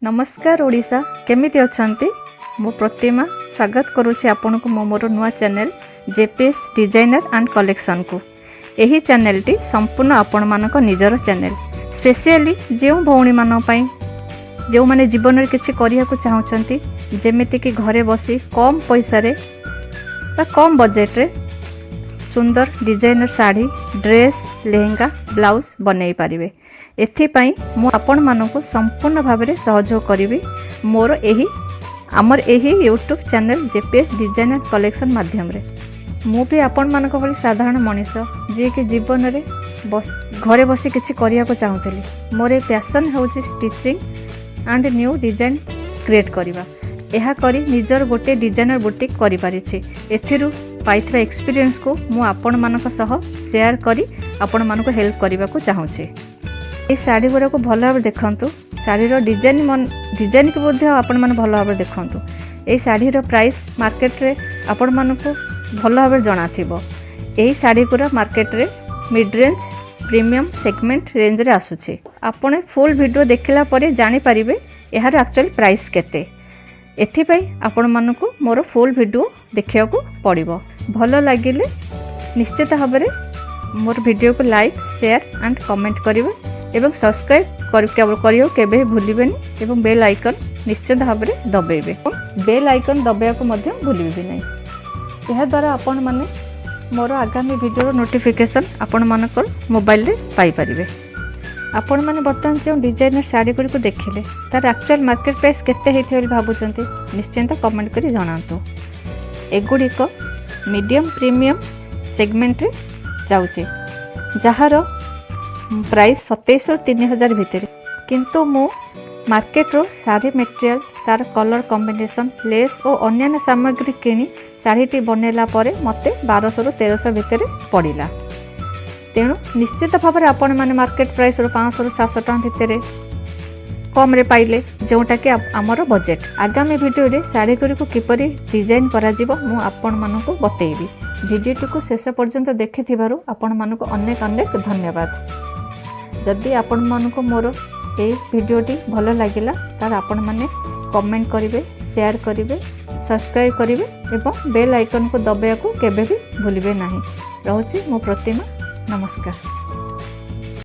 ନମସ୍କାର ଓଡ଼ିଶା, କେମିତି ଅଛନ୍ତି? ମୁଁ ପ୍ରତିମା ସ୍ୱାଗତ କରୁଛି ଆପଣଙ୍କୁ ମୋ ମୋର ନୂଆ ଚ୍ୟାନେଲ୍ ଜେପିଏସ୍ ଡିଜାଇନର ଆଣ୍ଡ କଲେକ୍ସନକୁ। ଏହି ଚ୍ୟାନେଲ୍ଟି ସମ୍ପୂର୍ଣ୍ଣ ଆପଣମାନଙ୍କ ନିଜର ଚ୍ୟାନେଲ୍, ସ୍ପେସିଆଲି ଯେଉଁ ଭଉଣୀମାନଙ୍କ ପାଇଁ, ଯେଉଁମାନେ ଜୀବନରେ କିଛି କରିବାକୁ ଚାହୁଁଛନ୍ତି, ଯେମିତିକି ଘରେ ବସି କମ୍ ପଇସାରେ ବା କମ୍ ବଜେଟ୍ରେ ସୁନ୍ଦର ଡିଜାଇନର ଶାଢ଼ୀ, ଡ୍ରେସ୍, ଲେହେଙ୍ଗା, ବ୍ଲାଉଜ୍ ବନେଇ ପାରିବେ। ଏଥିପାଇଁ ମୁଁ ଆପଣମାନଙ୍କୁ ସମ୍ପୂର୍ଣ୍ଣ ଭାବରେ ସହଯୋଗ କରିବି ମୋର ଏହି ଆମର ଏହି ୟୁଟ୍ୟୁବ୍ ଚ୍ୟାନେଲ୍ ଜେପିଏସ୍ ଡିଜାଇନର କଲେକ୍ସନ୍ ମାଧ୍ୟମରେ। ମୁଁ ବି ଆପଣମାନଙ୍କ ଭଳି ସାଧାରଣ ମଣିଷ, ଯିଏକି ଜୀବନରେ ଘରେ ବସି କିଛି କରିବାକୁ ଚାହୁଁଥିଲି। ମୋର ଏ ପ୍ୟାସନ୍ ହେଉଛି stitching and new design create କରିବା। ଏହା କରି ନିଜର ଗୋଟିଏ ଡିଜାଇନର ବୁଟିକ୍ କରିପାରିଛି। ଏଥିରୁ ପାଇଥିବା ଏକ୍ସପିରିଏନ୍ସକୁ ମୁଁ ଆପଣମାନଙ୍କ ସହ ସେୟାର କରି ଆପଣମାନଙ୍କୁ ହେଲ୍ପ କରିବାକୁ ଚାହୁଁଛି। ଏହି ଶାଢ଼ୀ ଗୁଡ଼ାକୁ ଭଲ ଭାବରେ ଦେଖନ୍ତୁ। ଶାଢ଼ୀର ଡିଜାଇନ ଡିଜାଇନକୁ ମଧ୍ୟ ଆପଣମାନେ ଭଲ ଭାବରେ ଦେଖନ୍ତୁ। ଏହି ଶାଢ଼ୀର ପ୍ରାଇସ୍ ମାର୍କେଟରେ ଆପଣମାନଙ୍କୁ ଭଲ ଭାବରେ ଜଣାଥିବ। ଏହି ଶାଢ଼ୀ ଗୁଡ଼ା ମାର୍କେଟରେ ମିଡ୍ ରେଞ୍ଜ, ପ୍ରିମିୟମ୍ ସେଗମେଣ୍ଟ ରେଞ୍ଜରେ ଆସୁଛି। ଆପଣ ଫୁଲ୍ ଭିଡ଼ିଓ ଦେଖିଲା ପରେ ଜାଣିପାରିବେ ଏହାର ଆକ୍ଚୁଆଲି ପ୍ରାଇସ୍ କେତେ। ଏଥିପାଇଁ ଆପଣମାନଙ୍କୁ ମୋର ଫୁଲ୍ ଭିଡ଼ିଓ ଦେଖିବାକୁ ପଡ଼ିବ। ଭଲ ଲାଗିଲେ ନିଶ୍ଚିତ ଭାବରେ ମୋର ଭିଡ଼ିଓକୁ ଲାଇକ୍, ସେୟାର ଆଣ୍ଡ କମେଣ୍ଟ କରିବେ ଏବଂ ସବସ୍କ୍ରାଇବ୍ କରିବାକୁ କେବେ ଭୁଲିବେନି ଏବଂ ବେଲ୍ ଆଇକନ୍ ନିଶ୍ଚିତ ଭାବରେ ଦବାଇବେ। ବେଲ୍ ଆଇକନ୍ ଦବାଇବାକୁ ମଧ୍ୟ ଭୁଲିବେ ନାହିଁ। ଏହାଦ୍ୱାରା ଆପଣମାନେ ମୋର ଆଗାମୀ ଭିଡ଼ିଓର ନୋଟିଫିକେସନ୍ ଆପଣମାନଙ୍କର ମୋବାଇଲରେ ପାଇପାରିବେ। ଆପଣମାନେ ବର୍ତ୍ତମାନ ଯେଉଁ ଡିଜାଇନର ଶାଢ଼ୀ ଗୁଡ଼ିକୁ ଦେଖିଲେ, ତାର ଆକ୍ଚୁଆଲ୍ ମାର୍କେଟ ପ୍ରାଇସ୍ କେତେ ହେଇଥିବ ବୋଲି ଭାବୁଛନ୍ତି? ନିଶ୍ଚିନ୍ତ କମେଣ୍ଟ କରି ଜଣାନ୍ତୁ। ଏଗୁଡ଼ିକ ମିଡ଼ିୟମ୍ ପ୍ରିମିୟମ୍ ସେଗମେଣ୍ଟରେ ଯାଉଛି, ଯାହାର ପ୍ରାଇସ୍ 2700 3000 ଭିତରେ। କିନ୍ତୁ ମୁଁ ମାର୍କେଟରୁ ଶାଢ଼ୀ ମେଟେରିଆଲ୍, ତାର କଲର୍ କମ୍ବିନେସନ୍, ଲେସ୍ ଓ ଅନ୍ୟାନ୍ୟ ସାମଗ୍ରୀ କିଣି ଶାଢ଼ୀଟି ବନେଇଲା ପରେ ମୋତେ 1200ରୁ 1300 ଭିତରେ ପଡ଼ିଲା। ତେଣୁ ନିଶ୍ଚିତ ଭାବରେ ଆପଣମାନେ ମାର୍କେଟ ପ୍ରାଇସ୍ରୁ 500ରୁ 700 ଟଙ୍କା ଭିତରେ କମ୍ରେ ପାଇଲେ, ଯେଉଁଟାକି ଆମର ବଜେଟ୍। ଆଗାମୀ ଭିଡ଼ିଓରେ ଶାଢ଼ୀ ଗୁଡ଼ିକୁ କିପରି ଡିଜାଇନ୍ କରାଯିବ, ମୁଁ ଆପଣମାନଙ୍କୁ ବତେଇବି। ଭିଡ଼ିଓଟିକୁ ଶେଷ ପର୍ଯ୍ୟନ୍ତ ଦେଖିଥିବାରୁ ଆପଣମାନଙ୍କୁ ଅନେକ ଅନେକ ଧନ୍ୟବାଦ। ଯଦି ଆପଣମାନଙ୍କୁ ମୋର ଏଇ ଭିଡ଼ିଓଟି ଭଲ ଲାଗିଲା, ତାହେଲେ ଆପଣମାନେ କମେଣ୍ଟ କରିବେ, ସେୟାର କରିବେ, ସବସ୍କ୍ରାଇବ୍ କରିବେ ଏବଂ ବେଲ୍ ଆଇକନ୍କୁ ଦବାଇବାକୁ କେବେ ବି ଭୁଲିବେ ନାହିଁ। ରହୁଛି, ମୁଁ ପ୍ରତିମା, ନମସ୍କାର।